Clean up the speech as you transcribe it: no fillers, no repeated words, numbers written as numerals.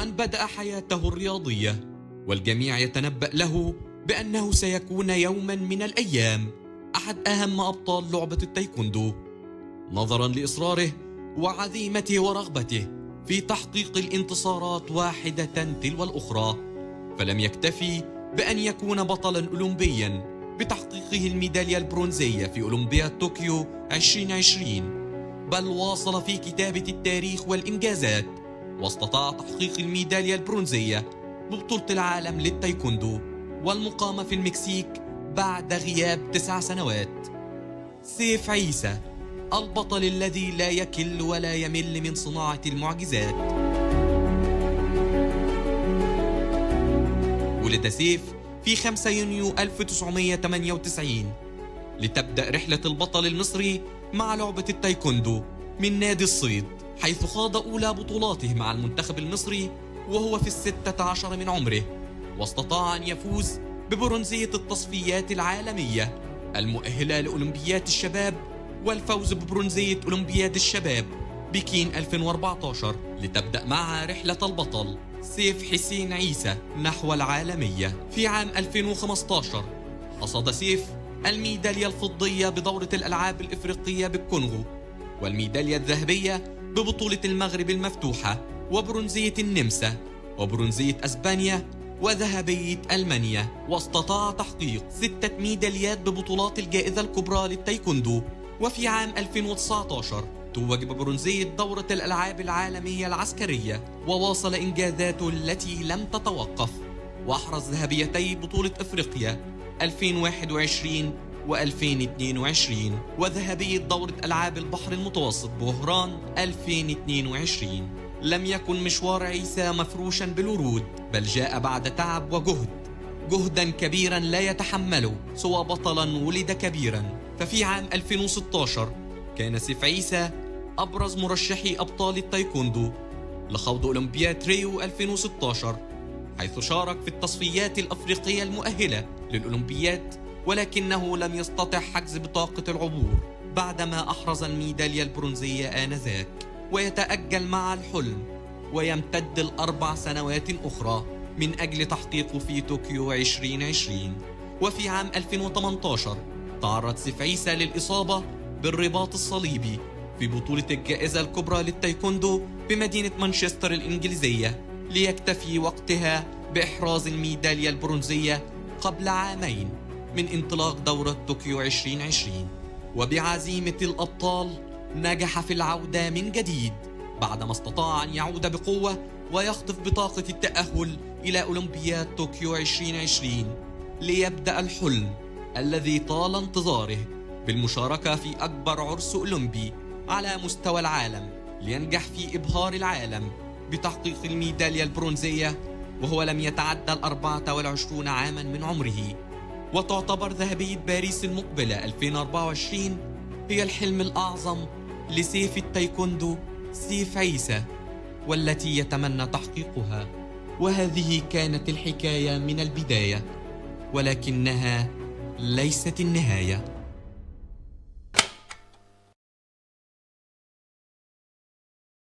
أن بدأ حياته الرياضية، والجميع يتنبأ له بأنه سيكون يوما من الأيام أحد أهم أبطال لعبة التايكوندو، نظرا لإصراره وعزيمته ورغبته في تحقيق الانتصارات واحدة تلو الأخرى. فلم يكتفي بأن يكون بطلا أولمبيا بتحقيقه الميدالية البرونزية في أولمبياد طوكيو 2020، بل واصل في كتابة التاريخ والإنجازات، واستطاع تحقيق الميدالية البرونزية ببطولة العالم للتايكوندو والمقامة في المكسيك بعد غياب 9 سنوات. سيف عيسى، البطل الذي لا يكل ولا يمل من صناعة المعجزات. ولد سيف في 5 يونيو 1998 لتبدأ رحلة البطل المصري مع لعبة التايكوندو من نادي الصيد، حيث خاض أولى بطولاته مع المنتخب المصري وهو في 16 من عمره، واستطاع أن يفوز ببرونزية التصفيات العالمية المؤهلة لأولمبياد الشباب والفوز ببرونزية أولمبياد الشباب بكين 2014، لتبدأ معها رحلة البطل سيف حسين عيسى نحو العالمية. في عام 2015 حصد سيف الميدالية الفضية بدورة الألعاب الإفريقية بالكونغو، والميدالية الذهبية ببطولة المغرب المفتوحة، وبرونزية النمسا، وبرونزية أسبانيا، وذهبية ألمانيا، واستطاع تحقيق 6 ميداليات ببطولات الجائزة الكبرى للتايكوندو. وفي عام 2019 توج ببرونزية دورة الألعاب العالمية العسكرية، وواصل إنجازاته التي لم تتوقف، وأحرز ذهبيتي بطولة أفريقيا 2021 و2022، وذهبية دورة ألعاب البحر المتوسط بوهران 2022. لم يكن مشوار عيسى مفروشا بالورود، بل جاء بعد تعب وجهد، جهدا كبيرا لا يتحمله سوى بطلا ولد كبيرا. ففي عام 2016 كان سيف عيسى أبرز مرشحي أبطال التايكوندو لخوض أولمبياد ريو 2016، حيث شارك في التصفيات الأفريقية المؤهلة للأولمبياد، ولكنه لم يستطع حجز بطاقة العبور بعدما أحرز الميدالية البرونزية آنذاك. ويتأجل مع الحلم ويمتد ل4 سنوات أخرى من أجل تحقيقه في طوكيو 2020. وفي عام 2018 تعرض سيف عيسى للإصابة بالرباط الصليبي في بطولة الجائزة الكبرى للتايكوندو بمدينة مانشستر الإنجليزية، ليكتفي وقتها بإحراز الميدالية البرونزية قبل عامين من انطلاق دورة طوكيو 2020. وبعزيمة الأبطال نجح في العودة من جديد بعدما استطاع أن يعود بقوة ويخطف بطاقة التأهل إلى أولمبياد طوكيو 2020، ليبدأ الحلم الذي طال انتظاره بالمشاركة في أكبر عرس أولمبي على مستوى العالم، لينجح في إبهار العالم بتحقيق الميدالية البرونزية وهو لم يتعدى 24 عاما من عمره. وتعتبر ذهبية باريس المقبلة 2024 هي الحلم الأعظم لسيف التايكوندو سيف عيسى، والتي يتمنى تحقيقها. وهذه كانت الحكاية من البداية، ولكنها ليست النهاية.